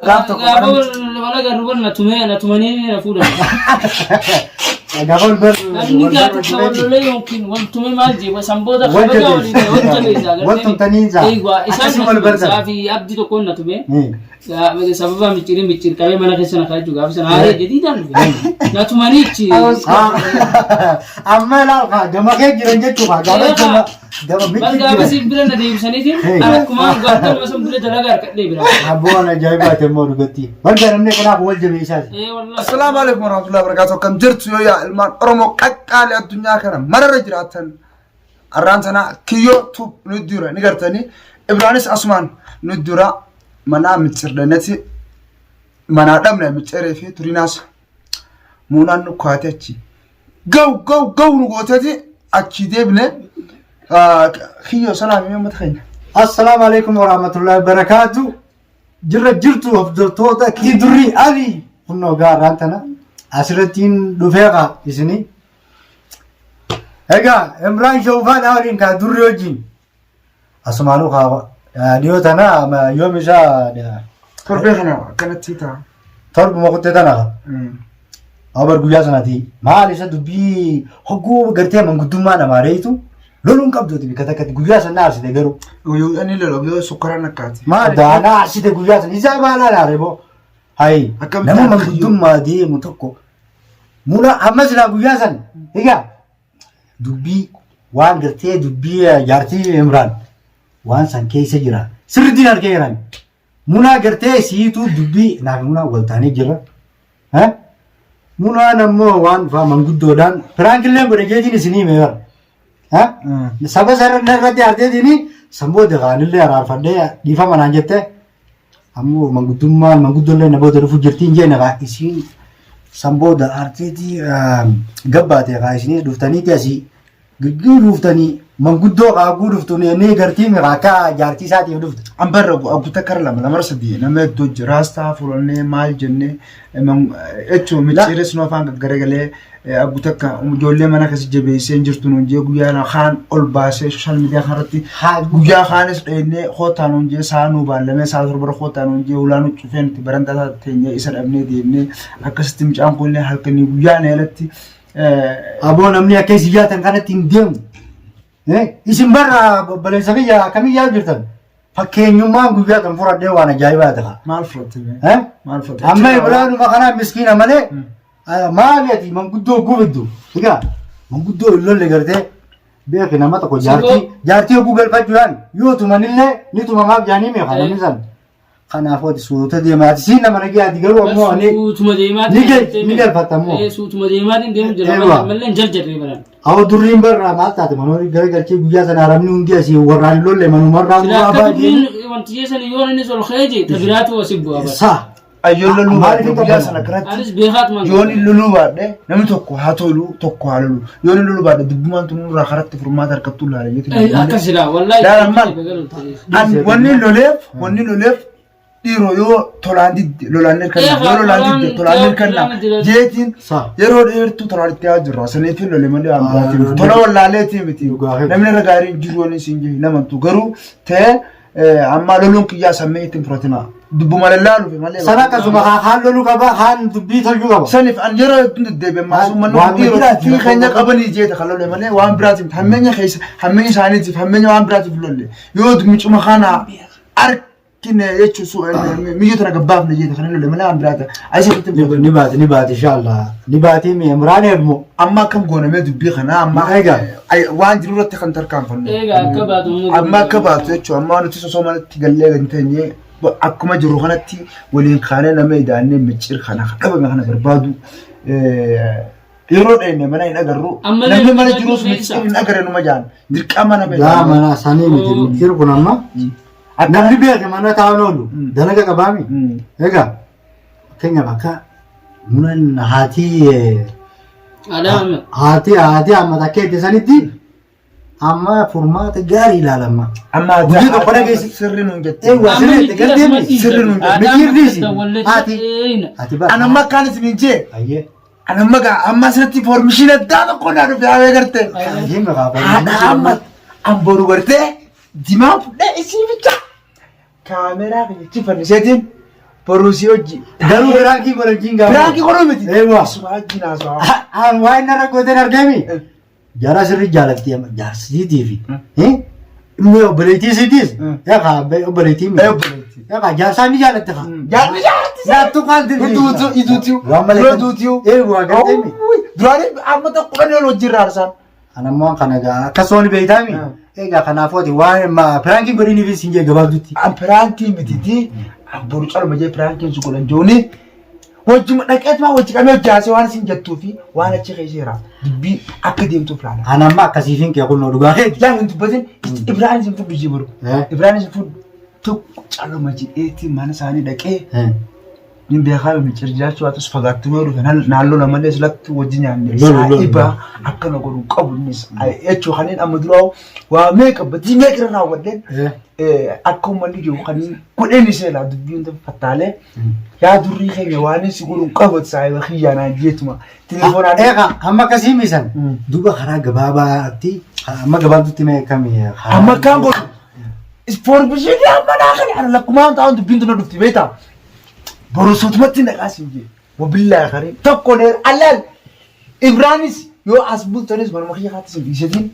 Gaaf tokko Gaafa mana wal agarru wal na tumee na tumanii na fuudhan. Gaafa wal bar Namni wal gaa bar takka wal lolee yookiin wal tume maal jee san booda Wal kabaja walii jabeessa. wal jabeessa. Wal tumtanii isaa. Eegwa isaan Akkasuma na wal tume bartan. isaa fi abdii tokkoon na tume. Sababa micciirii micciir qabee mana keessa na kaa'e gaafa sana haaree jadiidhaan dhufe. Na tumanii ichi. Amma ilaal kaa gama kee jiran jechuudha. Gaafa gama gama Bal micciir gaafa jiran. si bira na deebisaniitiin Hey. akkuma gaafa sun bira dalagaa harkadhee bira. Abboon ajaa'ibaati immoo dhugatti. Barga namni kanaaf wal jabeessaati. Ee wallahi. Assalaamu alaikum warahmatullahi wabarakatuh. Akkam jirtu yoo yaa ilmaan Oromoo qaqqaalee addunyaa kana mararra jiraatan arraan sana kiyyoo tub nu dura ni gartanii Ibraanis asumaan nu dura manaa miccirdhanati manaa dhabne micceree fi turinaas muunaan nu kaate achi gaw gaw gaw nu gooteti achi deebine kiyyoo salaamii uummata keenya. Assalaamu alaikum warahmatullahi wabarakatuh. Jirra jirtu hordoftoota kii durrii Ali kunnoo gaarraan tana asirrattiin dhufee kaa isinii. Egaa Imraan Shawfaan waliin kaa durri wajjin asumaanuu kaa dhiyoo tana yoom isaa Torbee kana akkanatti ta'a. torbuma kuttee tana kaa. Abar guyyaa sanati maal isa dubbii hogguu gartee manguddummaa namaa reetu loluun qabduuti bikka takkatti guyyaa sana aarsite garuu. Yoo inni lolu yoo sukkaraan akkaati. Maal daanaa aarsite guyyaa sana isaa maalaa laare boo. Hayi Akkamitti nama akka manguddummaa deemu tokko muna amma silaa guyyaa sana egaa dubbii waan gartee dubbii jaartii Imraan waan san keessa jira sirriitti argee jiran. Munaa gartee siituu dubbii naaf munaa wal taanee jirra. Munaan ammoo waan dhufaa manguddoodhaan piraankillee godhe jeetiin isinii hime bara. Saba sana irratti arteetiin sanbooda kaanillee araarfadhee dhiifama naan jette ammoo manguddummaan manguddollee na booda dhufu jirtiin jeen kaa isiin sanbooda arteetii gabbaate kaa isinii dhuftaniiti asii Gidduu dhuftanii manguddoo kaaguu dhuftu ni gartii mi akka jaartii isaatiif dhufte. An barra guuta kara lama lamara sadii nama hedduu jira raastaa furannee maal jennee jechuun micciiris nu afaan gaggaragalee guuta akka ijoollee mana keessa jabeessee hin jirtu nuun jee guyyaa kaan ol baasee sooshaal miidiyaa kanarratti guyyaa kaanis dheennee kootaa nuun jee saa nuu baallamee saa torbara kootaa nuun jee hulaa nu cufee nuti barandaa teenyee isa dhabnee deemnee akkasitti mucaan kun illee halkanii guyyaa neelatti Aboo namni akka isin yaatan kanatti hin deemu. Isin barra obboleessa kiyya akkamii yaa jirtan? Fakkeenyummaan guyyaa kan fudhadhee waan ajaa'ibaa ta'a. Maal fudhatte? Maal fudhatte? Amma Ibraanuma kanaa miskiina malee maali ati manguddoo gubiddu? Egaa manguddoo hin lolle gartee beeki nama tokko jaartii jaartii oguu galfachuudhaan yoo tumanillee ni tumamaaf jaanii meeqa namni san. Kanaafuu ati suuta deemaa ati siin nama nagayaati garuu ammoo ani Suutuma deemaatiin ni gal- ni galfatta ammoo. Ee, suutuma deemaatiin deemu jira. Eewa. Ammallee hin jarjarree baran. Awwa durriin barraa maal taate manoonni gara galchee guyyaa sana arabni hundi asii warraan hin lolle manumarraa Sila nurraa akka baay'ee. dubbiin wanti jeessan yoo inni ol ka'ee jee ta biraatu asi bu'aa bara. Saa. Ayyoon loluu Maaliif baadhe hin guyyaa qabbanaa? sana kanatti Anis beekaatuma. yoon inni loluu baadhe namni tokko haa tolu tokko haa lolu yoon inni loluu baadhe dubbumaan tun irraa karatti furmaata harkattuu laala jechuudha. Akkas silaa wallaahi. Laala maal? An wanni loleef wanni loleef dhiiroo yoo tolaan didde lolaan hirkanna yoo lolaan didde tolaan hirkanna jeetiin Saa. yeroo dheertuu tolaan itti haa jirra saniif lole malee waan biraatiin miti. tola wallaaleetii miti Dhugaa keeti. namni irra gaariin jiru wanni siin jiru namantu garuu ta'ee ammaa loluun kiyyaa sammee ittiin fudhatina dubbuma lallaaluuf malee Sana akkasuma haa kaan loluu qaba kaan dubbii tolchuu qaba. Saniif an yeroo hedduun deddeebi'e maas uummanni Waan kun dhiirota biraati. fi keenya qabanii jeeta kan lolle malee waan biraatiif hammeenya keessa hammeenya isaaniitiif hammeenya waan biraatiif lolle yoo micuma kana argine jechuun miyyoo tana gabbaafne jeeta kan lolle malee waan biraati. Ayisa itti Ni baati ni baati inshallah ni baati Imraan eegmo. Amma akkam goonamee dubbii kana amma Egaa. waan jiru irratti kan tarkaanfannu. Egaa akka baatu immoo Amma akka baatu jechuun amma nuti osoo manatti gallee kan teenye akkuma jiru kanatti waliin kaanee nama idaannee micciir kana dhabame kana barbaadu yeroo dheenne mana hin agarru Ammallee namni mana nama jirus keessa. micciir hin agarre numa jaan dirqama nama Gaa idaannee. mana sanii miti micciir kun amma namni beeke mana taa'uun oolu dalaga qabaami. Egaa fakkeenyaaf akka munan haatii Alaama. haati haati amma takka itti sanitti amma furmaata gaarii ilaalama. Amma Guyyaa tokko dhageessi. sirri nuun jette. Eewwa sirriitti gartee Sirri nuun jette. Micciir dhiisi. Haati ati bara. An amma akkaan isin hin jee. Ayyee. An amma gaa amma asirratti foormishiin addaa tokko naa dhufe haawee gartee. Ayyee maqaa Haadha amma an boru gartee dimaa fudhee isii bicha. Kaameraa kiyya achi fanniseetiin Boruu si hojii. Garuu piraankii godhachiin gaafa. Piraankii godhuu miti. Eewwa. Isuma wajjin haasawaa. An waan narra gooteen argami. Jara sirri jaalatti jaarsiitii fi. Inni obboleettii isiitiis. Eegaa obboleettii miti. Obboleettii. Eegaa jaarsaa ni jaalatte kaa. Jaarsi jaarsi. Laattu qaal dirri. Iduutu iduutu. Waan malee. Dura duutu. Eewwa gartee mi. Duraanii amma tokko kudhanii ol wajjin raarsaan. Anammoo kana gaa akkasuma ni beektaami. Egaa kanaafuu ati waan piraankiin godhiniifis hin jee gabaabdutti. An piraankii mitiiti. An boru calma jee piraankiin si godhan jooni. Wajjuma dhaqeetuma wajji qabee hojjaasee waan isin jettuu fi waan achi keessa jira. Dubbii akka deemtuuf laala. An amma akkasiif hin kee kunnoo dhugaa keeti. Yaa hin dubbatin Ibrahim isin fudhu jee boru. Ibrahim isin fudhu tokko calma jedheetti mana isaanii dhaqee Nin beekaa micir jiraachuu waatus fagaattuu yoo dhufe naannoo lamallee silatti wajji nyaanne saahiba akkana godhu qabu innis jechuu kanneen amma duraa waa meeqa badii meeqa irra raawwadheen akka uummanni jiru kanneen godheen isee laa dubbii hunda fattaalee yaa durrii keenya waan si godhu qabu saahiba kiyyaa naan jeetuma telefoonaan. Eegaa amma akkasii miisan duuba karaa gabaabaatti amma gabaabdutti mee akkamii Amma akkaan godhu ispoortii amma naa kana ana lakkumaan ta'an dubbiin tuna dhufti beektaa. Boru suutumatti naqaa siin jee. Wabillaahi karim. Tokko leer allaal. Ibraanis yoo as bultanis manuma kiyya kaatti sin dhiisetiin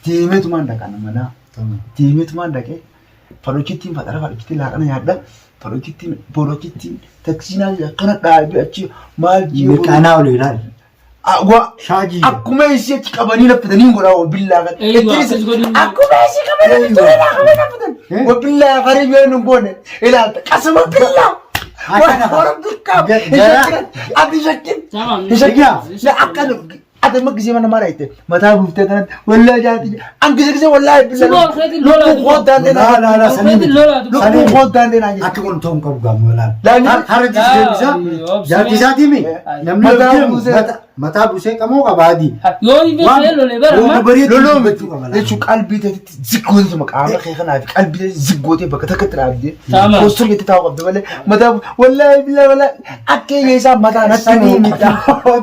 deemeetumaan dhaqa manaa. Deemeetumaan dhaqee fadhochittiin faxara fadhochittiin laaqana nyaadha. Fadhochittiin borochittiin taksiinaa akkana dhaabee achi maal jee. Mirqaanaa olii ilaali. Shaajii. Akkuma isii achi qabanii laffitanii hin godhaa wabillaa kan. Eeyyuu, akkas godhuun- Akkuma isii qabanii laffitanii qabanii laffitan. Eh? Wabillaa karii yoo hin goone ilaalta qasama billaa. Akkana. Warra bilkaa. Gara- Ati shakkin. Tamam. Hin shakkin. Hin Akka ati amma gisee mana maraa itti mataa buuftee kanatti wallaahi jaati. An gisee gisee wallaahi billaa. Siboo keetiin lolaa Lubbuu kooddaan Laa laa laa sanii miti. Lolaa dubbii. Sanii Lubbuu miti. kooddaan deenaa Akka kun ta'uu hin qabu gaammoo laal. Laal- Harra deebisa. Laa- Jaartii isaatii mi? Namni Mataa yoo deemu buusee. mataa buusee qamoo qaba adii. Yoo hin beekne lolee bara Waan amma. bareedu Loloo miti dubbachuu qaba laal. jechuun qalbii teetitti ziggootuma qaama kee kanaa fi qalbii teetitti ziggootee bakka takkatti dhaabdee Tamam. posture jettee taa'uu qabdi malee mataa wallaahi billaa wallaahi akka hiyyeessaa mataa natti Sanii nuu miti.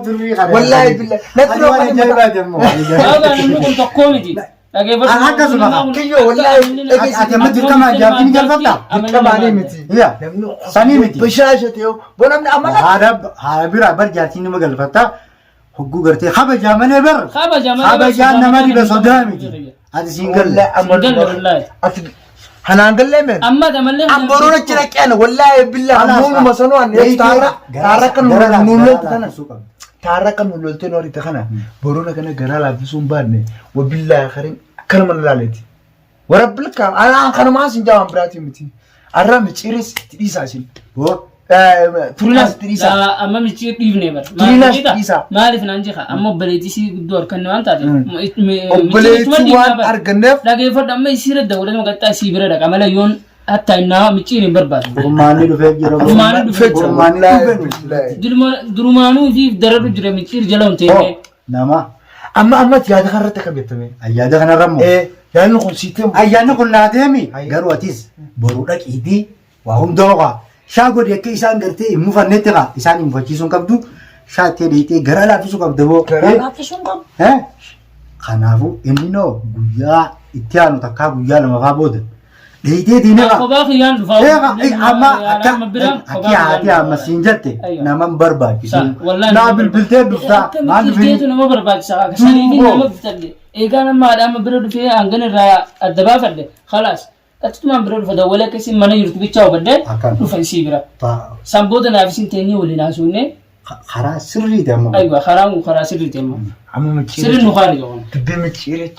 Durrii kana. Wallaahi billaa natti Ani nuu waan ajaa'ibaati ammoo. Waaqa namni kun tokkoo miti. Dhaggeeffadhu. An akkasuma Namni kun- Kiyyoo, wallaahi, namni- Ati amma dirqama jaartii ni galfattaa? Dirqamaanii miti. Yaa. Namni Sanii miti. Bashaasha ta'e boo namni amala Haadha haadha biraa bar jaartii nama galfattaa. Hogguu gartee kabajaa malee bar. Kabajaa malee bar, Kabajaan sodaa nama malee dhiba sodaa nama miti. dhiba. Ati siin galle. Wallaahi amma Hin galle wallaahi. Ati hanaan gallee meen. Amma damallee. Amboruun achi dhaqeen wallaahi billaa muumuma sanuu an taarra taarra kan nu loltu kana. Taarra kan nu loltee nu argite kana boruun kana garaa laaffisuu hin baanne wabillaa karin akkanuma na laaleeti. Warra bilkaa anaa kanumaa sin jaawaan biraatii miti. Arra miciiris itti dhiisaa isin. Turinaas itti dhiisaa. Laa, amma micciir dhiifne bara. Turinaas itti dhiisaa. Maaliif naan jecha amma obboleettii isii guddoo harkanne waan taate. Obboleettii waan arganneef Dhageeffadhu amma isii irra dawwalatuma qaxxaa isii bira dhaqa malee yoon hatta innaa micciir hin barbaadu. Gurmaanni dhufee jira. Gurmaanni dhufee jira. Gurmaanni dhufee. Durumaanuu fi dararru jira micciir jala hin teenne. Nama Amma amma yaada kanarratti akka beektame. ayyaada kanarra immoo. Yaadni kun siitee Ayyaanni kun naa deemi Ayya. garuu atis boru dhaqiitii waa hunda hoqa. Shaa godhi akka isaan gartee hin mufannetti kaa isaan hin mufachiisuu hin qabdu. Shaa itti dheeyitee garaa laaffisuu qabda boo. Garaa laaffisuu hin qabdu. Eh? Kanaafuu inni noo guyyaa itti aanu takkaa guyyaa lama faa booda dheeyitee diinee kaa. Kophaa kiyyaan dhufaa. Eega amma akka Amma bira akki haati amma siin jette Ayyo. nama hin barbaachisu. Wallaahi Naa bilbiltee dhuftaa Akka maal micciirteetu dhufin nama barbaachisa. Akka saniifi Duuboo. nama bitadhe. Eegaan amma haadha amma bira dhufee hangan irraa adda baafadhe. Khalaas. Qaxxitumaan bira dhufa dawwalee akka isin mana jirtu bichaa hubadhe Akkan. dhufa isii bira. San booda naaf isin teenyee waliin haasofne. Karaa sirriiti amma. Aywa karaan kun karaa sirriiti amma. Amma micciiree Sirri nu kaari qaban. dubbii micciiree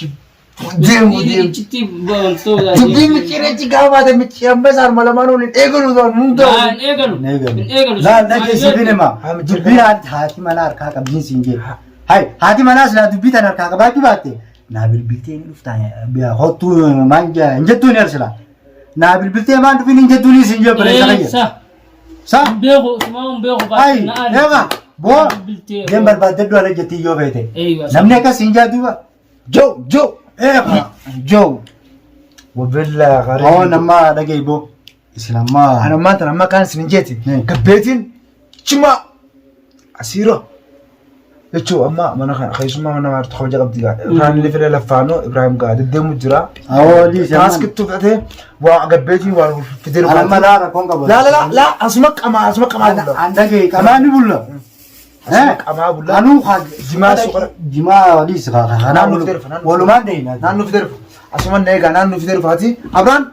deemu deemu. Ichitti wantoota. Dubbii micciiree gaafa baate micciiree amma isaan malamaan waliin eegalu ta'an hunda Maa hin eegalu. Hin eegalu. Hin eegalu. Laal dhageessifin hima. Haa, micciiree. Dubbii haati manaa harkaa qabdiin siin jee. Hai haati manaa silaa dubbii tan harkaa qabaachuu baatte naa bilbiltee ni dhuftaa hottuu maan hin jettuu ni arsila. Naa bilbiltee maan dhufin hin jettuu ni siin jee obboleessa kiyya. Sa. Sa. Hin beeku sumaa hin beeku Hai na aali. eega boo Bilbiltee. deem barbaaddadhu ala jettii yoo feete. Eeywa. Namni akkas siin jaa duuba. Jow jow Eega. jow. Wabillaa qaree. Oo nama dhaga'i boo. Isin amma. Ana maanta amma kaan isin jeeti. Hmm. Gabbeetiin cimaa asiiroo. Jechuun amma mana kana keessummaa mana maartu kabaja qabdi gaa. Ibrahim illee fedha lafaanoo Ibrahim gaa deddeemu jira. Awoo dhiisi amma. Taaskittuu fudhatee waa gabbeetii waa fidee Ana amma laa rakkoon qabu. Laa laa laa asuma qamaa asuma qamaa bulla. An dhagee qamaa ni bulla. Asuma qamaa bulla. Anuu haa Jimaa suqara. Jimaa dhiisi haa kanaa Naannoo fidee dhufa. walumaan deemna. Naannoo fidee dhufa. Asuma na eegaa naannoo fidee dhufaati. Abraan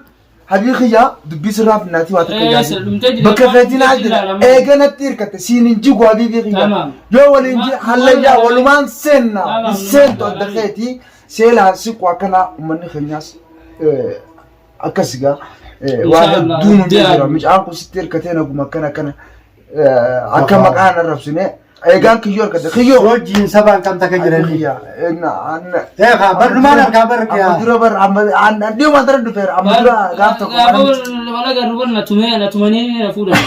habii kiyyaa dubbii sirraa finnaatii waa takka Eh, ijaajje. sir, dhumtee jira. Bakka feetiin haa jira. Ilaalama. Eega natti hirkatte siin hin jigu habiibii kiyyaa. Tamam. Yoo waliin jira hallayyaa walumaan seenna. Tamam. Seentu adda keetii seelaa siqu akkanaa uummanni keenyaas akkas egaa waa Inshallah, hedduu nu jira. jira. Mucaan kun sitti hirkatee naguma akkana akkana akka maqaa hin arrabsine eegaan kiyyoo hirkatte kiyyoo. Hojiin sabaan kam takka jiranii. Eh haa barnumaan harkaa Amma barqee. dura bar amma dhiyuma dura dhufeera amma dura gaaf tokko Gaafa wal agarru bar na tumee na tumanii na fuudhan.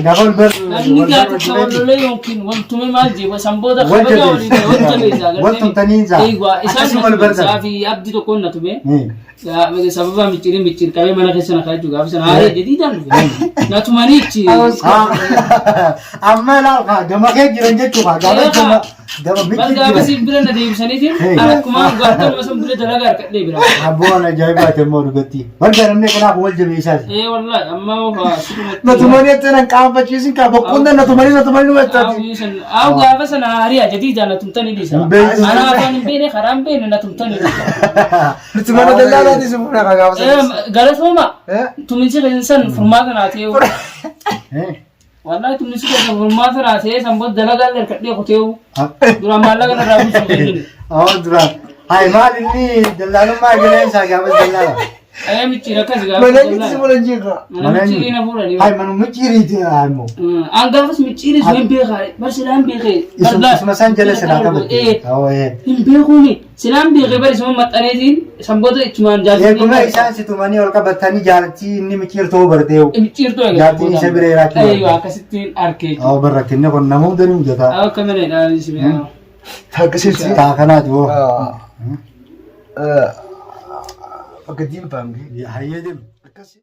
Gaafa wal bar. Namni gaafa takka wal lolee yookiin wal tumee maal jeeba sanboota Wal kabaja walii jabeessa. wal jabeessa. Wal tumtanii isaa. Eegaa isaan Akkasuma wal bartan. isaa fi abdii tokkoon na tumee. Sababa micciirii micciir qabee mana keessa na kaa'achuu gaafa sana haaree jadiidhaan dhufe. Na tumaniichi. Amma laal haa gama kee jiran jechuudha. Gaafa gama gama Bal micciir gaafa jiran. siin bira na deebisaniitiin Hey. akkuma gaaftaluma sun bira dalagaa harkadhee bira. Abboon ajaa'ibaati immoo dhugatti. Barga namni kanaaf wal jabeessaati. Ee wallahi amma waa sirumatti. Na tumanii jettee nan qaanfachiisin kaa bokkuun na tumanii na tumanii nu jettaati. Aw gaafa sana haariyaa jadiidhaan na tumtanii dhiisa. Hin beektu. Anaa afaan hin beekne karaa hin beekne na tumtanii dhiisa. Nuti mana dallaalaati si fuudhaa kaa gaafa sanis. Galatooma Eh? tuminsi keessan furmaata naa ta'e. Eh. Wallahi tuminsi keessan furmaata naa ta'e san booda dalagaa illee harkadhee kuteewu. Duraan maallaqa narraa bulchuu kennine. Awwa duraan. Hayi maal inni dallaalummaa eegalee isaa gaafa dallaala. Ee micciir akkas gaafa. Mana inni si fuudhan jiru. Mana micciirii na fuudhanii. Hayi manu micciiriiti immoo. An gaafas micciirii sun hin beekaa. Bar silaan beekee. Isuma san jala silaa qabatte. Awwa ee. Hin beekuuni. Silaan beekee bari isuma maxxaneetiin sanboota ichumaan Eeguma isaan si tumanii ol qabatanii jaalatti inni micciir ta'uu barteewu. Micciirtuu egaa. Jaartiin isa bira jiraachuu Eeyyuu barbaada. akkasittiin arkee. Awwa barrakkinni kun nama hunda ni mudata. Akka malee dhaan si beekaa. Takkisitti. Taa kanaati hoo. Bakka diin baangee. Hayyee deemu. Akkasii.